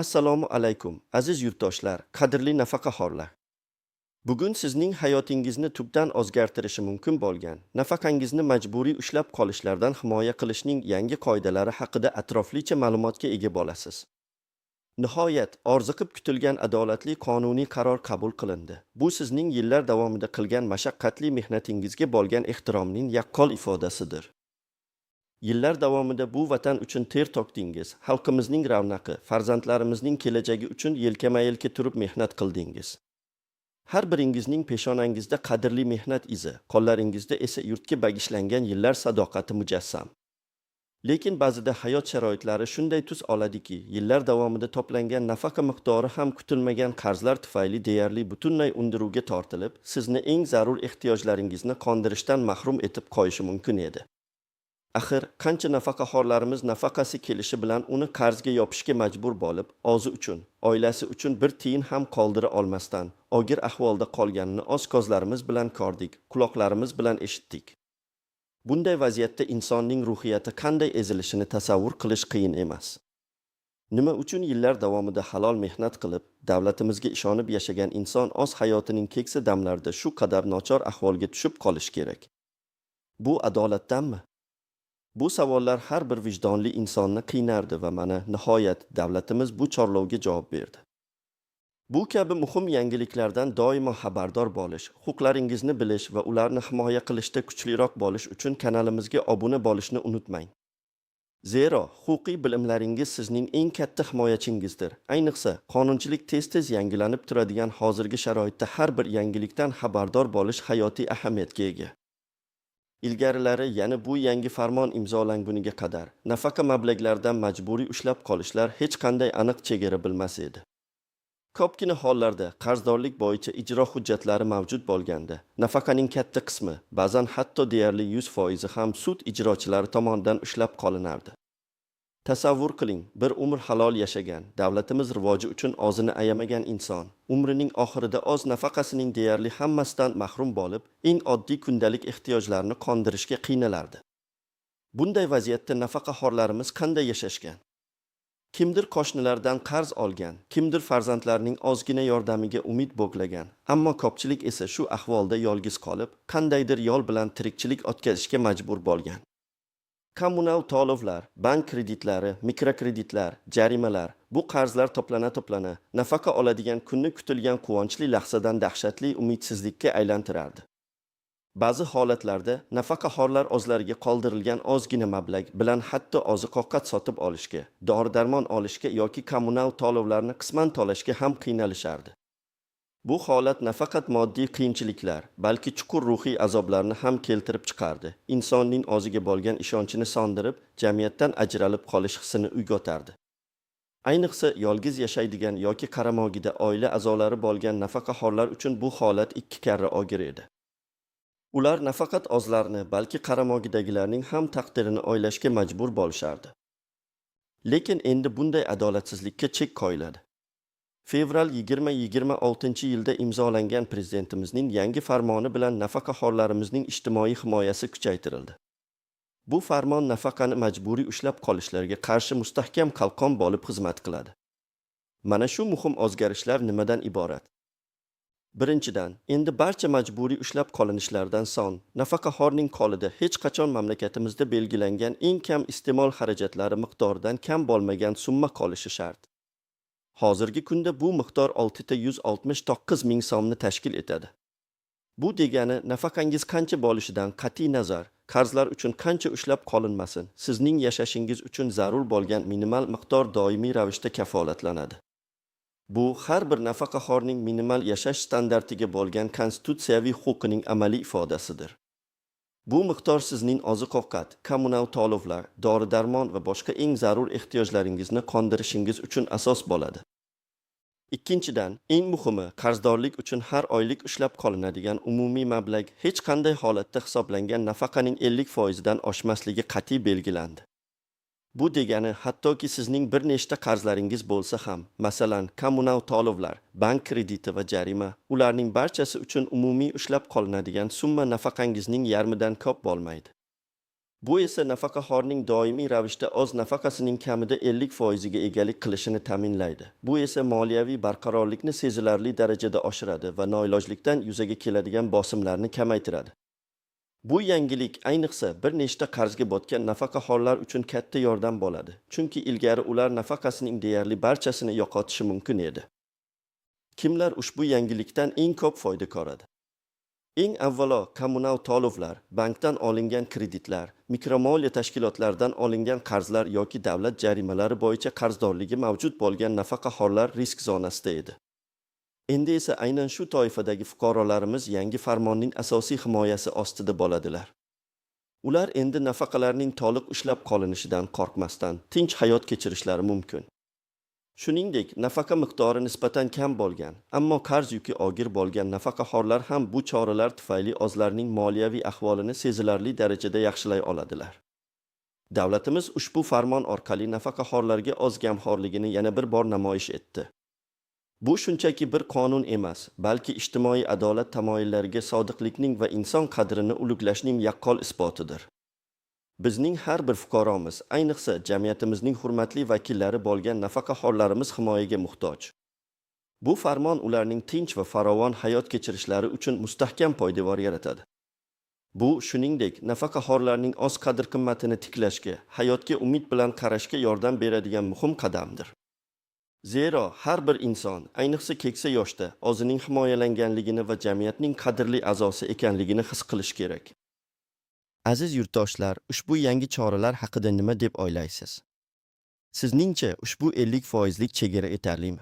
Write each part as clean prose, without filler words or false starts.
Assalomu alaykum, aziz yurtdoshlar, qadrli nafaqaxo'rlar. Bugun sizning hayotingizni tubdan o'zgartirishi mumkin bo'lgan nafaqangizni majburiy ushlab qolishlardan himoya qilishning yangi qoidalari haqida atroflicha ma'lumotga ega bo'lasiz. Nihoyat, orziqib kutilgan adolatli qonuniy qaror qabul qilindi. Bu sizning yillar davomida qilgan mashaqqatli mehnatingizga bo'lgan ehtiromning yaqqol ifodasidir. Yillar davomida bu vatan uchun ter to'kdingiz, xalqimizning ravnaqi, farzandlarimizning kelajagi uchun yelkama-yelka turib mehnat qildingiz. Har biringizning peshonangizda qadrli mehnat izi, qo'llaringizda esa yurtga bag'ishlangan yillar sadoqati mujassam. Lekin ba'zida hayot sharoitlari shunday tus oladiki, yillar davomida to'plangan nafaqa miqdori ham kutilmagan qarzlar tufayli deyarli butunlay undiruvga tortilib, sizni eng zarur ehtiyojlaringizni qondirishdan mahrum etib qo'yishi mumkin edi. Axir, qancha nafaqaxo'rlarimiz nafaqasi kelishi bilan uni qarzga yopishga majbur bo'lib, o'zi uchun, oilasi uchun bir tiyin ham qoldira olmasdan, og'ir ahvolda qolganini o'z ko'zlarimiz bilan ko'rdik, quloqlarimiz bilan eshitdik. Bunday vaziyatda insonning ruhiyati qanday ezilishini tasavvur qilish qiyin emas. Nima uchun yillar davomida halol mehnat qilib, davlatimizga ishonib yashagan inson o'z hayotining keksa damlarida shu qadar nochor ahvolga tushib qolishi kerak? Bu adolatdanmi? Bu savollar har bir vijdonli insonni qiynardi va mana nihoyat davlatimiz bu chorlovga javob berdi. Bu kabi muhim yangiliklardan doimo xabardor bo'lish, huquqlaringizni bilish va ularni himoya qilishda kuchliroq bo'lish uchun kanalimizga obuna bo'lishni unutmang. Zero, huquqiy bilimlaringiz sizning eng katta himoyachingizdir. Ayniqsa, qonunchilik tez-tez yangilanib turadigan hozirgi sharoitda har bir yangilikdan xabardor bo'lish hayotiy ahamiyatga ega. Ilgarilari, ya'ni bu yangi farmon imzolanguniga qadar nafaqa mablag'laridan majburiy ushlab qolishlar hech qanday aniq chegara bilmas edi. Ko'pgina hollarda qarzdorlik bo'yicha ijro hujjatlari mavjud bo'lganda, nafaqaning katta qismi, ba'zan hatto deyarli 100% ham sud ijrochilari tomonidan ushlab qolinardi. Tasavvur qiling, bir umr halol yashagan, davlatimiz rivoji uchun o'zini ayamagan inson umrining oxirida o'z nafaqasining deyarli hammasidan mahrum bo'lib, eng oddiy kundalik ehtiyojlarini qondirishga qiynalardi. Bunday vaziyatda nafaqaxo'rlarimiz qanday yashashgan? Kimdir qo'shnilardan qarz olgan, kimdir farzandlarining ozgina yordamiga umid bog'lagan, ammo ko'pchilik esa shu ahvolda yolg'iz qolib, qandaydir yo'l bilan tirikchilik o'tkazishga majbur bo'lgan. Kommunal to'lovlar, bank kreditlari, mikrokreditlar, jarimalar, bu qarzlar to'plana-to'plana nafaqa oladigan kunni kutilgan quvonchli lahzadan dahshatli umidsizlikka aylantirardi. Ba'zi holatlarda nafaqaxo'rlar o'zlariga qoldirilgan ozgina mablag' bilan hatto oziq-ovqat sotib olishga, dori-darmon olishga yoki kommunal to'lovlarni qisman to'lashga ham qiynalishardi. Bu holat nafaqat moddiy qiyinchiliklar, balki chuqur ruhiy azoblarni ham keltirib chiqardi. Insonning o'ziga bo'lgan ishonchini sondirib, jamiyatdan ajralib qolish hissini uyg'otardi. Ayniqsa, yolg'iz yashaydigan yoki qaramog'ida oila a'zolari bo'lgan nafaqaxo'rlar uchun bu holat ikki karra og'ir edi. Ular nafaqat o'zlarini, balki qaramog'idagilarning ham taqdirini o'ylashga majbur bo'lishardi. Lekin endi bunday adolatsizlikka chek qo'yiladi. Fevral 2026-yilda imzolangan prezidentimizning yangi farmoni bilan nafaqaxo'rlarimizning ijtimoiy himoyasi kuchaytirildi. Bu farmon nafaqani majburiy ushlab qolishlarga qarshi mustahkam qalqon bo'lib xizmat qiladi. Mana shu muhim o'zgarishlar nimadan iborat? Birinchidan, endi barcha majburiy ushlab qolinishlardan so'ng nafaqaxo'rning qo'lida hech qachon mamlakatimizda belgilangan eng kam iste'mol xarajatlari miqdoridan kam bo'lmagan summa qolishi shart. Hozirgi kunda bu miqdor 669 ming so'mni tashkil etadi. Bu degani, nafaqangiz qancha bo'lishidan qat'iy nazar, qarzlar uchun qancha ushlab qolinmasin, sizning yashashingiz uchun zarur bo'lgan minimal miqdor doimiy ravishda kafolatlanadi. Bu har bir nafaqaxo'rning minimal yashash standartiga bo'lgan konstitutsiyaviy huquqining amaliy ifodasidir. Bu miqdor sizning oziq-ovqat, kommunal to'lovlar, dori-darmon va boshqa eng zarur ehtiyojlaringizni qondirishingiz uchun asos bo'ladi. Ikkinchidan, eng muhimi, qarzdorlik uchun har oylik ushlab qolinadigan umumiy mablag' hech qanday holatda hisoblangan nafaqaning 50% dan oshmasligi qat'iy belgilandi. Bu degani, hattoki sizning bir nechta qarzlaringiz bo'lsa ham, masalan, kommunal to'lovlar, bank krediti va jarima, ularning barchasi uchun umumiy ushlab qolinadigan summa nafaqangizning yarmidan ko'p bo'lmaydi. Bu esa nafaqaxorning doimiy ravishda o'z nafaqasining kamida 50% ga egalik qilishini ta'minlaydi. Bu esa moliyaviy barqarorlikni sezilarli darajada oshiradi va noilojlikdan yuzaga keladigan bosimlarni kamaytiradi. Bu yangilik ayniqsa bir nechta qarzga botgan nafaqaxorlar uchun katta yordam bo'ladi. Chunki ilgari ular nafaqasining deyarli barchasini yo'qotishi mumkin edi. Kimlar ushbu yangilikdan eng ko'p foyda ko'radi? Eng avvalo kommunal to'lovlar, bankdan olingan kreditlar, mikromoliya tashkilotlaridan olingan qarzlar yoki davlat jarimalari bo'yicha qarzdorligi mavjud bo'lgan nafaqaxorlar risk zonasida edi. Endi esa aynan shu toifadagi fuqarolarimiz yangi farmonning asosiy himoyasi ostida bo'ladilar. Ular endi nafaqalarning to'liq ushlab qolinishidan qo'rqmasdan tinch hayot kechirishlari mumkin. Shuningdek, nafaqa miqdori nisbatan kam bo'lgan, ammo qarz yuki og'ir bo'lgan nafaqaxorlar ham bu choralar tufayli o'zlarining moliyaviy ahvolini sezilarli darajada yaxshilay oladilar. Davlatimiz ushbu farmon orqali nafaqaxorlarga o'z gamxo'rligini yana bir bor namoyish etdi. Bu shunchaki bir qonun emas, balki ijtimoiy adolat tamoyillariga sodiqlikning va inson qadrini ulug'lashning yaqqol isbotidir. Bizning har bir fuqaromiz, ayniqsa jamiyatimizning hurmatli vakillari bo'lgan nafaqaxorlarimiz himoyaga muhtoj. Bu farmon ularning tinch va farovon hayot kechirishlari uchun mustahkam poydevor yaratadi. Bu, shuningdek, nafaqaxorlarning o'z qadr-qimmatini tiklashga, hayotga umid bilan qarashga yordam beradigan muhim qadamdir. Zero har bir inson, ayniqsa keksa yoshda, o'zining himoyalanganligini va jamiyatning qadrli a'zosi ekanligini his qilish kerak. Aziz yurtdoshlar, ushbu yangi choralar haqida nima deb o'ylaysiz? Sizningcha ushbu 50% lik chegara yetarlimi?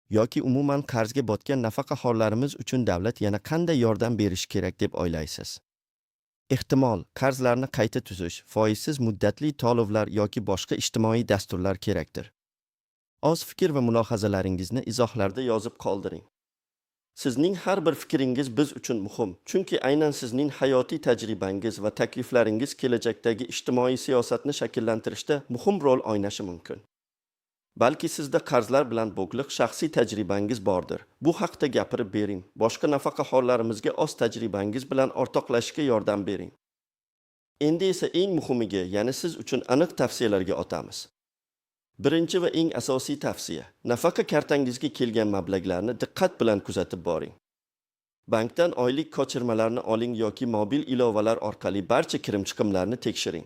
Yoki umuman qarzga botgan nafaqaxorlarimiz uchun davlat yana qanday yordam berishi kerak deb o'ylaysiz? Ehtimol, qarzlarni qayta tuzish, foizsiz muddatli to'lovlar yoki boshqa ijtimoiy dasturlar kerakdir. O'z fikr va mulohazalaringizni izohlarda yozib qoldiring. Sizning har bir fikringiz biz uchun muhim, chunki aynan sizning hayotiy tajribangiz va takliflaringiz kelajakdagi ijtimoiy siyosatni shakllantirishda muhim rol o'ynashi mumkin. Balki sizda qarzlar bilan bog'liq shaxsiy tajribangiz bordir. Bu haqda gapirib bering. Boshqa nafaqaxorlarimizga o'z tajribangiz bilan o'rtoqlashishga yordam bering. Endi esa eng muhimiga, ya'ni siz uchun aniq tavsiyalarga o'tamiz. Birinchi va eng asosiy tavsiya: nafaqa kartangizga kelgan mablag'larni diqqat bilan kuzatib boring. Bankdan oylik ko'chirmalarni oling yoki mobil ilovalar orqali barcha kirim-chiqimlarni tekshiring.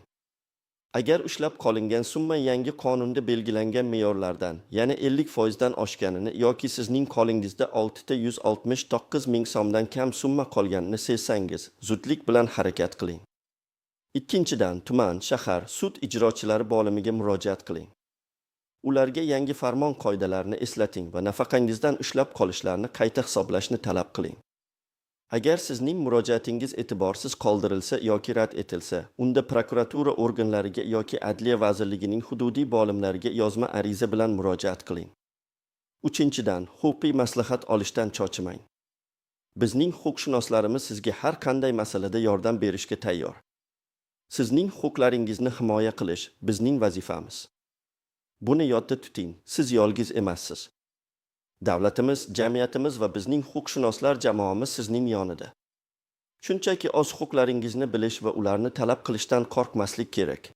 Agar ushlab qolingan summa yangi qonunda belgilangan me'yorlardan, ya'ni 50% dan oshganini yoki sizning qo'lingizda 6 169 ming so'mdan kam summa qolganini sezsangiz, zudlik bilan harakat qiling. Ikkinchidan, tuman, shahar sud ijrochilari bo'limiga murojaat qiling. Ularga yangi farmon qoidalarini eslating va nafaqangizdan ushlab qolishlarni qayta hisoblashni talab qiling. Agar sizning murojaatingiz e'tiborsiz qoldirilsa yoki rad etilsa, unda prokuratura organlariga yoki Adliya vazirligining hududiy bo'limlariga yozma ariza bilan murojaat qiling. Uchinchidan, huquqiy maslahat olishdan cho'chimang. Bizning huquqshunoslarimiz sizga har qanday masalada yordam berishga tayyor. Sizning huquqlaringizni himoya qilish bizning vazifamiz. Buni yodda tuting, siz yolg'iz emassiz. Davlatimiz, jamiyatimiz va bizning huquqshunoslar jamoamiz sizning yonida. Shunchaki o'z huquqlaringizni bilish va ularni talab qilishdan qo'rqmaslik kerak.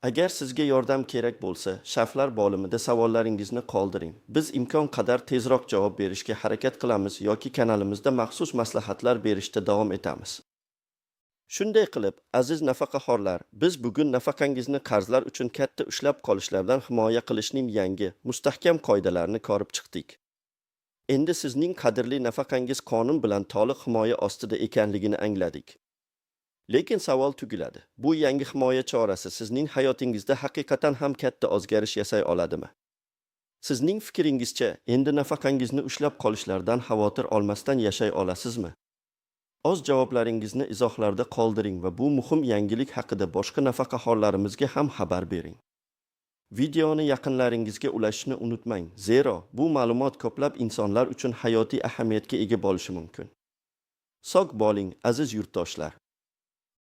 Agar sizga yordam kerak bo'lsa, sharhlar bo'limida savollaringizni qoldiring. Biz imkon qadar tezroq javob berishga harakat qilamiz yoki kanalimizda maxsus maslahatlar berishda davom etamiz. Shunday qilib, aziz nafaqaxorlar, biz bugun nafaqangizni qarzlar uchun katta ushlab qolishlardan himoya qilishning yangi, mustahkam qoidalarini ko'rib chiqdik. Endi sizning qadrli nafaqangiz qonun bilan to'liq himoya ostida ekanligini angladik. Lekin savol tug'iladi. Bu yangi himoya chorasi sizning hayotingizda haqiqatan ham katta o'zgarish yasay oladimi? Sizning fikringizcha, endi nafaqangizni ushlab qolishlardan xavotir olmasdan yashay olasizmi? O'z javoblaringizni izohlarda qoldiring va bu muhim yangilik haqida boshqa nafaqaxorlarimizga ham xabar bering. Videoni yaqinlaringizga ulashishni unutmang, zero bu ma'lumot ko'plab insonlar uchun hayotiy ahamiyatga ega bo'lishi mumkin. Sog' bo'ling, aziz yurtdoshlar.